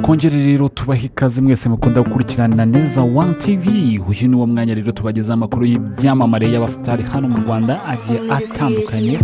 Twongere rero tubaha ikaze mwese mukunda gukurikirana Neza One TV. Uyu ni wo mwanya rero tubagezaho amakuru y'ibyamamare, y'abasitari hano mu Rwanda agiye atandukanye.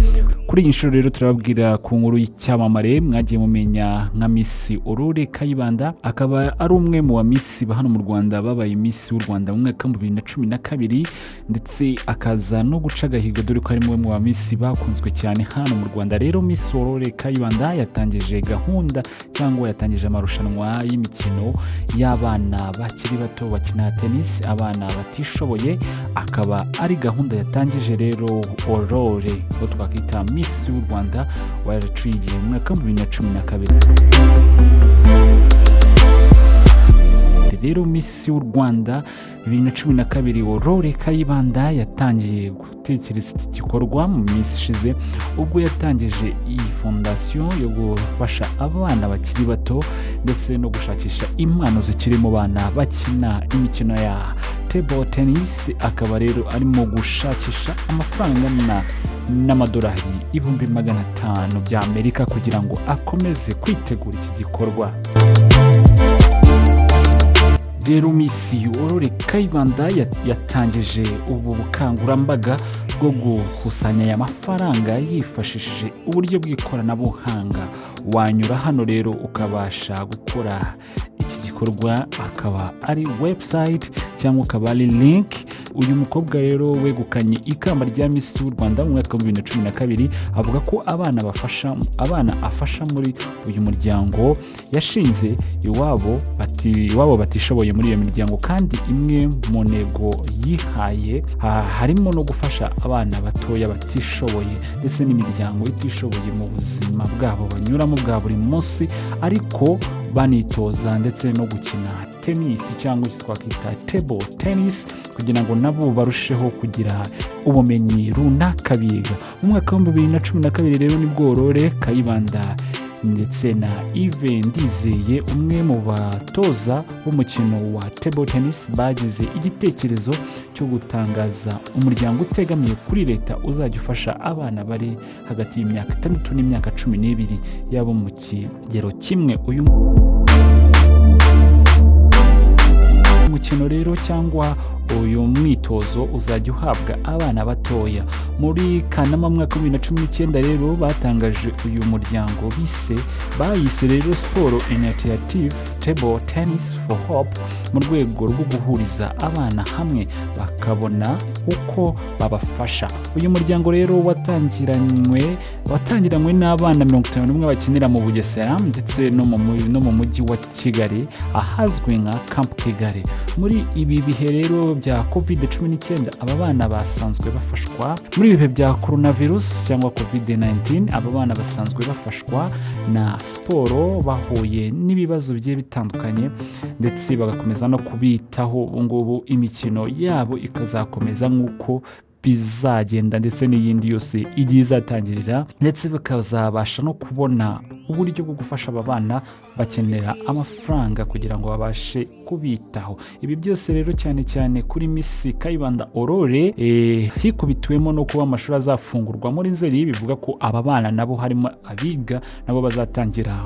Kuri iyi nshuro rero turababwira ku nkuru y'icyamamare mwagiye mumenya nka Miss Aurore Kayibanda, akaba ari umwe mu ba Miss ba hano mu Rwanda babaye Miss w'u Rwanda mu mwaka wa 2012, ndetse akaza no guca agahigo dore ko ari umwe mu ba Miss bakunzwe cyane hano mu Rwanda. Rero Miss Aurore Kayibanda yatangije gahunda cyangwa yatangije amarushanwa y'imikino y'abana bakiri bato bakina tennis, abana batishoboye, akaba ari gahunda yatangije rero Aurore, uwo twakwita Miss w'u Rwanda waraciye igihe mu mwaka wa 2012. Rero Miss w'u Rwanda 2012 Aurore Kayibanda yatangiye gutekereza iki gikorwa mu minsi ishize, ubwo yatangije iyi fondasiyo yo gufasha abana bakiri bato ndetse no gushakisha impano zikiri mu bana bakina imikino ya table tennis. Akaba rero arimo gushakisha amafaranga angana n'amadolari 500,000 by'Amerika kugira ngo akomeze kwitegura iki gikorwa. Rero Miss Aurore Kayibanda yatangije ubu bukangurambaga bwo gukusanya aya mafaranga yifashishije uburyo bw'ikoranabuhanga. Wanyura hano rero ukabasha gukora iki gikorwa, akaba ari website cyangwa akaba ari link. Uyu mukobwa rero wegukanye ikamba rya Miss w'u Rwanda mu mwaka wa 2012 avuga ko abana afasha muri uyu muryango yashinze iwabo batishoboye. Muri iyo miryango kandi, imwe mu ntego yihaye harimo no gufasha abana batoya batishoboye ndetse n'imiryango itishoboye mu buzima bwabo banyuramo bwa buri munsi, ariko banitoza ndetse no gukina tennis cyangwa icyo twakwita table tennis, kugira ngo nabo barusheho kugira ubumenyi runaka biga. Mu mwaka wa 2012 rero nibwo Aurore Kayibanda ndetse na Yves Ndizeye, umwe mu batoza b'umukino wa table tennis, bagize igitekerezo cyo gutangaza umuryango utegamiye kuri leta uzajya ufasha abana bari hagati y'imyaka 6 n'imyaka 12 yabo mu kigero kimwe. Uyu mukino rero cyangwa uyu mwitozo uzajya uhabwa abana batoya. Muri Kanama mwaka wa 2019 rero batangaje uyu muryango bise bayise rero Siporo Initiative Table Tennis for Hope, mu rwego rwo guhuriza abana hamwe bakabona uko babafasha. Uyu muryango rero watangiranywe n'abana 51 bakinira mu Bugesera ndetse no mu mujyi wa Kigali ahazwi nka Camp Kigali. Muri ibi bihe rero bya COVID-19 aba bana basanzwe bafashwa, muri ibi bihe bya coronavirus cyangwa COVID-19, aba bana basanzwe bafashwa na siporo bahuye n'ibibazo bigiye bitandukanye, ndetse bagakomeza no kubitaho. Ubu ngubu imikino yabo ikazakomeza nk'uko bizagenda, ndetse n'iyindi yose igiye izatangirira, ndetse bakazabasha no kubona uburyo bwo gufasha aba bana bakenera amafaranga kugira ngo babashe kubitaho. Ibi byose rero, cyane cyane kuri Miss Kayibanda Aurore, hikubitiwemo no kuba amashuri azafungurwa muri Nzeri, bivuga ko aba bana nabo harimo abiga nabo bazatangira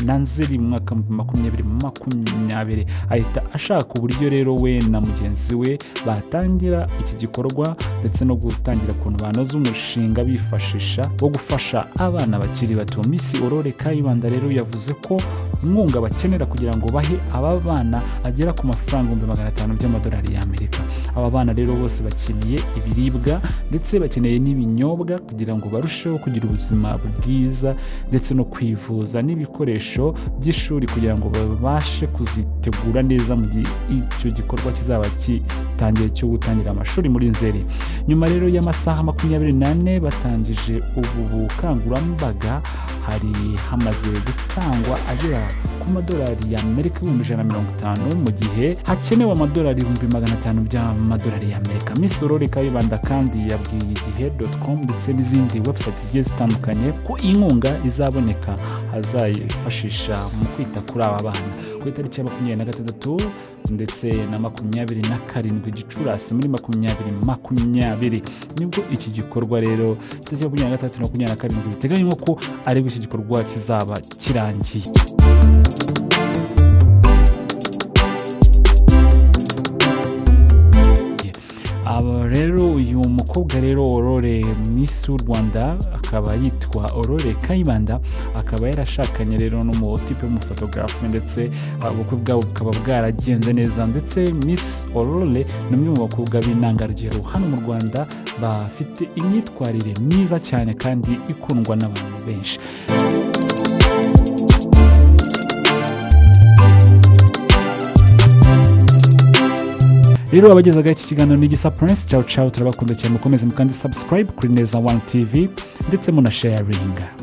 na Nzeri mu mwaka wa 2020. Ahita ashaka uburyo rero we na mugenzi we batangira iki gikorwa, ndetse no gutangira ukuntu banoza umushinga bifashisha wo gufasha abana bakiri bato. Miss Aurore Kayibanda rero yavuze ko inkunga bakenera kugira ngo bahe aba bana agera ku mafaranga 500,000 by'amadolari y'Amerika. Aba bana rero bose bakeneye ibiribwa ndetse bakeneye n'ibinyobwa kugira ngo barusheho kugira ubuzima bwiza, ndetse no kwivuza n'ibikoresho by'ishuri kugira ngo babashe kuzitegura neza mu gihe icyo gikorwa kizaba gitangiye cyo gutangira amashuri muri Nzeri. Nyuma rero y'amasaha 24 batangije ubu bukangurambaga, hari hamaze gutangwa agera ku madolari y'Amerika 150,000, mu gihe hakenewe amadolari 500,000 by'amadolari y'Amerika. Miss Aurore Kayibanda kandi yabwiye igihe.com ndetse n'izindi website zigiye zitandukanye ko inkunga izaboneka azayifashisha mu kwita kuri aba bana. Ku itariki ya 26 ndetse na 27 Gicurasi muri 2020 nibwo iki gikorwa rero, itariki ya 23 na 27, biteganywa ko aribwo iki gikorwa kizaba kirangiye. Aba rero, uyu mukobwa rero Aurore, Miss w'u Rwanda, akaba yitwa Aurore Kayibanda, akaba yarashakanye rero n'umutipe w'umufotogarafe, ndetse ubukwe bwabo bukaba bwaragenze neza. Ndetse Miss Aurore ni umwe mu bakobwa b'intangarugero hano mu Rwanda, bafite imyitwarire myiza cyane kandi ikundwa n'abantu benshi. Rero abagezaga iki kiganiro ni Gisa Prince. Ciao ciao, turabakunda cyane. Mukomeze mukandi subscribe kuri Neza One TV ndetse munasharinga.